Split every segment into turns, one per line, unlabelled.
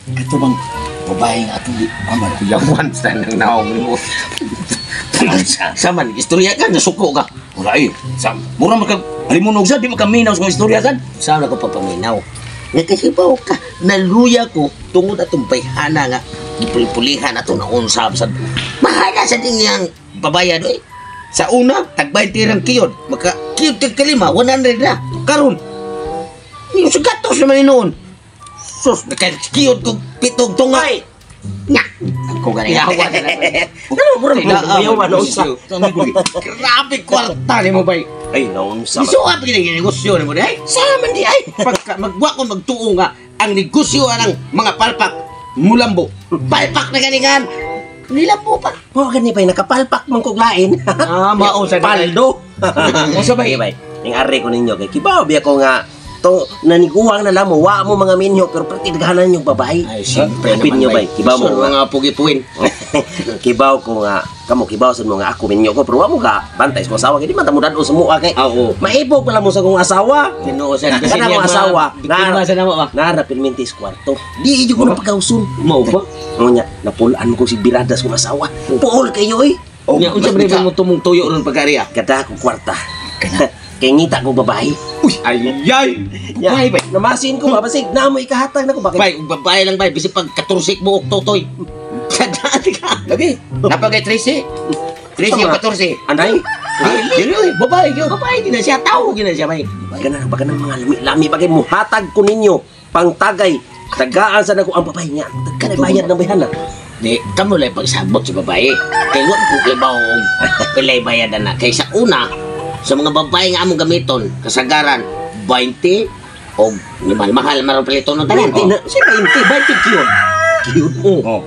Kato bang babae nga atong di ama na.
Yawan sa nang naong mo.
Sa
Sa man istorya ka nasuko ka.
Wala eh. Sa mura man kag halimunog sa di makaminaw sa mga istorya sad.
Sa na ko papaminaw. Nga kasi ka, naluya ko tungod atong bayhana nga gipulipulihan ato na unsab sa mahala sa ding babayan oy. Sa una, tag 20 rang kiyod. Maka kiyod kag kalima, 100 na. Karon, yung sa gatos naman noon. Sus, nakakiyod kog pitong tunga. Nga. Ako gani. Yawa na lang.
Ano mo rin yawa na unsa.
Grabe kwarta ni mo bay.
Ay, naunsa.
Iso ka pag negosyo ni mo di ay. Sa man di ay. Pagka magwa ko magtuo nga ang negosyo ang mga palpak mulambo. Palpak na ganingan. Nilambo pa.
Mo gani bay nakapalpak man kog lain.
Ah, mao sa
Paldo.
Unsa bay?
Sige, bay. Ning ari ko ninyo kay kibaw biya ko nga to naniguwang na lang mo wa mo mga minyo pero perti daghanan yung babae.
Ay, siyempre
Hapin
naman
nyo, bay. Kibaw mo
Sure,
nga.
mga pugi-puwin.
Kibaw ko nga kamo kibaw sad mo nga ako minyo ko pero wa mo ka bantay sa kong asawa kay di man ta mo dad-on sa mua kay
Oo.
maibog pala mo sa kong asawa.
Tinuo sa kasi
Kana
niya
akong asawa,
Biktima sa namo ba?
Nara pilmintis kwarto. Di jud ko na pagkauson.
Mao ba?
Ngunya, napulaan ko si Biradas kong asawa. Puol kayo eh.
Oh,
Nya unsa man mo tumong tuyo ron pagkariya?
Kada ko kwarta. Kay ngita ko babae.
Uy, ay ay.
Babae ba? Namasin ko ba? Basig, na mo ikahatag na ko. Bakit?
Bay, ug babae lang bay bisig pag 14 buok totoy. Sadaan ka.
Lagi. Napagay 13. 13 o 14.
Anay?
Ay, dili oy, babae gyud. Babae gina siya, tawo gina siya bay.
Ganang, baka ng mga lami-lami. Bagay muhatag ko ninyo. Pangtagay. Tagaan sa nako ang babae niya. Kanay bayad ng bayhana.
Di, kamo lang pagsabot sa babae. Kay wa ko kay baong pilay bayad na. Kay sa una, sa mga babae nga among gamiton, kasagaran 20 o mahal mahal maron paliton ng tanan.
20 na. Si 20.
20 kiyod.
Kiyod mo.
Oh.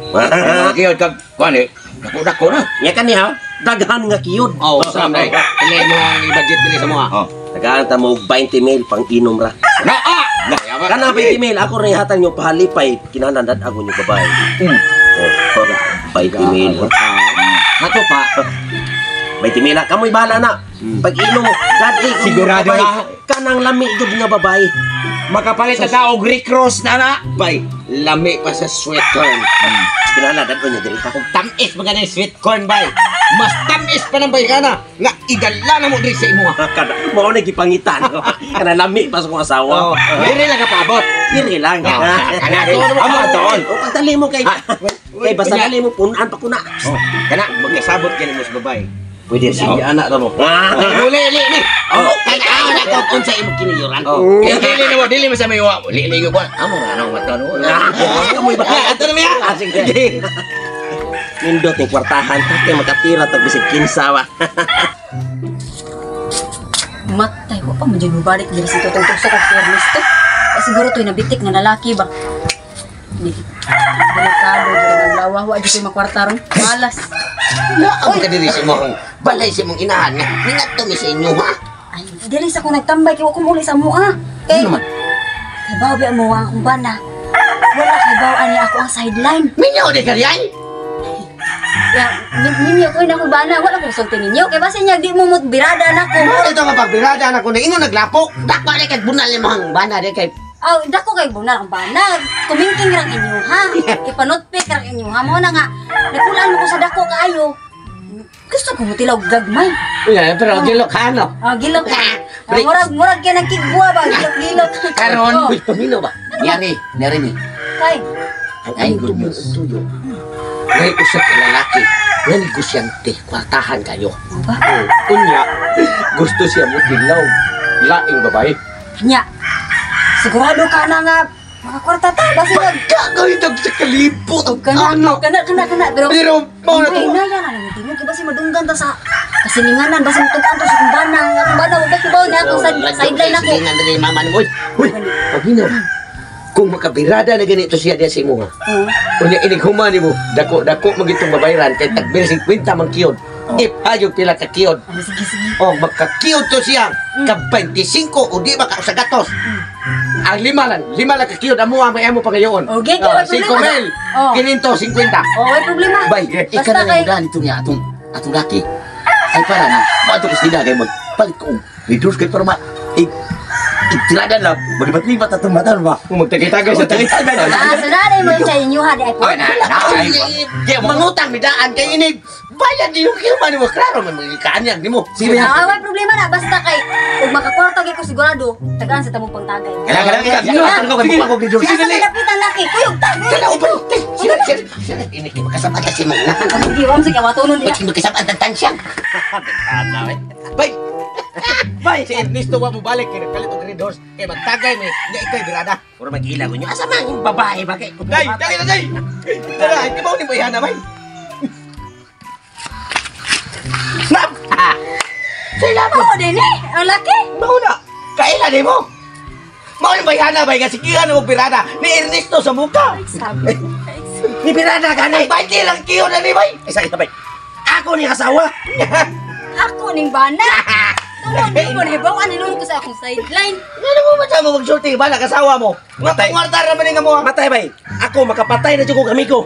Kiyod kag kuan eh. Dako dako na.
Nya kani ha? Daghan nga kiyod.
Oh, sa day. Pilay mo ang i-budget dili sa mga.
Oh.
Tagaan ta mo 20 mil pang inom ra.
Na ah.
Kana 20 mil ako rin hatag nyo pahalipay. Kinahanglan dad ako nyo babae. Oh, 20 mil.
Mato pa.
20 mil. Kamoy bahala na. Pag inom mo, dad eh,
Sigurado
babae.
na.
Kanang lami jud nga babae.
Makapalit na ta og recross na na.
Bay, lami pa sa sweet corn.
Kinahanglan dad nyo diri ka.
Kung tamis pa ganun sweet corn bay. Mas tamis pa ng bay ka na nga idala na mo diri sa imo.
Kada mao na gipangitan. Kana lami pa sa kong asawa.
Oh, diri lang ka paabot.
Diri lang.
Kana
Amo atoon.
O pagdali mo kay kay basta dali mo punan pa ko na.
Kana magkasabot kini mo sa babae.
Pwede
Sige anak ra mo.
Uli li ni. Oh, kana na ko unsa imong kiniyuran.
Oh. Kaya dili na mo, dili mo sa may wa. Li li ko. Amo ra na mata no.
Kamoy ba?
Ato na miya.
Ah, sige. Nindot ni kwartahan ta kay makatira tag bisig 15 wa.
Matay ko pa mo dyan mabalik diri sa tutong tukso kog fairness to. Eh, siguro to'y nabitik nga lalaki ba. Di. Delikado diri ang lawa wa jud ko'y makwarta ron. Malas.
Naam ka diri sa imong balay sa imong inahan nga. Ningadto mi sa inyo ha.
Ay, diri sa ko nagtambay kay wa ko muli sa mua. Kay
Ano naman?
Kay baw biya mo ang akong bana. Wala kay baw ani ako ang sideline.
Minyo di ka diay.
Ya, ninyo ko na akong bana, wala ko sulti ninyo. Kay basin niya di mo mutbirada na ko.
Mo ito mapagbirada na ko na ingon naglapok. Dako ni kay bunal ni mga bana di kay
Aw, dako kay bunal ang bana. Kumingking rang inyo ha. Ipanotpik rang inyo ha. Mao na nga nakulaan mo ko sa dako kaayo. Gusto ko mutilaw gagmay.
Yeah, pero gilok ano.
Ah, gilok. Ah, murag murag kay nang kigwa ba, gilok gilok.
Karon,
Oh,
uy, pamilo ba? Yari, yari ni.
kay
Ay, good news. May usa ka lalaki nga negosyante, kwartahan kayo.
Ano ba?
Unya, gusto siya mo tilaw. Laing babae.
Nya. Sigurado ka na nga makakwarta ta basi nag
Gagawin sa kalibot.
kana
Ano?
kana kana kana pero
Pero mao na to.
Ay, naya na lang tingog kay basi madunggan ta sa kasilinganan basi matugan to sa akong bana. Ang akong bana wa ba na akong sideline ako.
Silingan na ni mama ni mo. Uy, pamilo. Kung makabirada na ganito siya diya sa imo ha.
Oo.
Unya inig human nimo, dako-dako magitong babayran kay tagbil 50 man kiyod. Ipayog pila ka kiyod.
Ah, sige sige.
O makakiyod to siya ka 25 o di ba ka sa gatos.
Ang lima lang kakiyod amo ang may amo pangayoon.
Okay,
Oh,
wala problema.
5 mil.
Oh.
550.
Oh, way problema.
Bay,
Basta
ikaw na
kay
lang dito niya atong atong laki. Ay para na, maadto ko sila kay mag palit ko. Reduce kay para ma itirada lang, malibat-libat atong mata ba?
Kung magtagay-tagay sa
Magtagay-tagay.
Ah, sunod mo siya Ay inyo ha di ay po.
Ay, na, na, ay,
Kaya mangutang ni daan kay inig. Bayad niyo kayo man mo klaro man mga kaanyag nimo.
Sige ba?
Ah, way problema na basta kay ug makakwarta gyud ko sigurado, tagaan sa tamong pangtagay.
Kala kala kala.
Sige,
Sige,
sige,
Asa
dali.
malapitan laki, kuyog ta.
Kana uban. Sila sila sila ini kay makasabot ta si mong na.
Sige, wa mo sige watonon diha.
Ba't makasabot ang tansyang?
Bay. Bay, si Ernesto wa mo balik kay nagkalit og Red Horse kay magtagay mi nya ikay birada.
Puro mag-ila ko nyo. Asa man yung babae ba kay?
Day, dali na day. Tara, di ba ni mo ihana bay? Snap! Sila mo.
Mao din eh, ang laki.
Mao na. Kaila nimo. Mao ni bayhana bay nga sigihan mo birada ni Ernesto sa muka.
Ay, sabi.
Ni Pirada gani.
Bay lang kiyo na ni bay.
Isa isa bay. Ako ni asawa.
Ako ning bana. Tungod ni mo hibaw ani ko sa akong sideline.
Ngano mo man mo magsulti ba nakasawa mo?
Matay.
Matay. Ngwarta ra man ni nga mo.
Matay bay. Ako makapatay na jud kog amigo.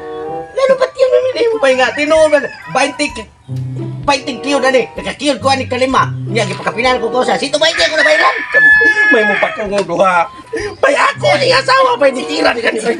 Ngano ba't yun naman mo bay nga tinuod man 20 20 kiyo na ni. Nagkakiyod ko ani kalima. Nya gipakapinan ko ko sa sito 20 ko na bayran.
May mo pakungog duha. Bay ako ni asawa bay ni tira ni gani bay.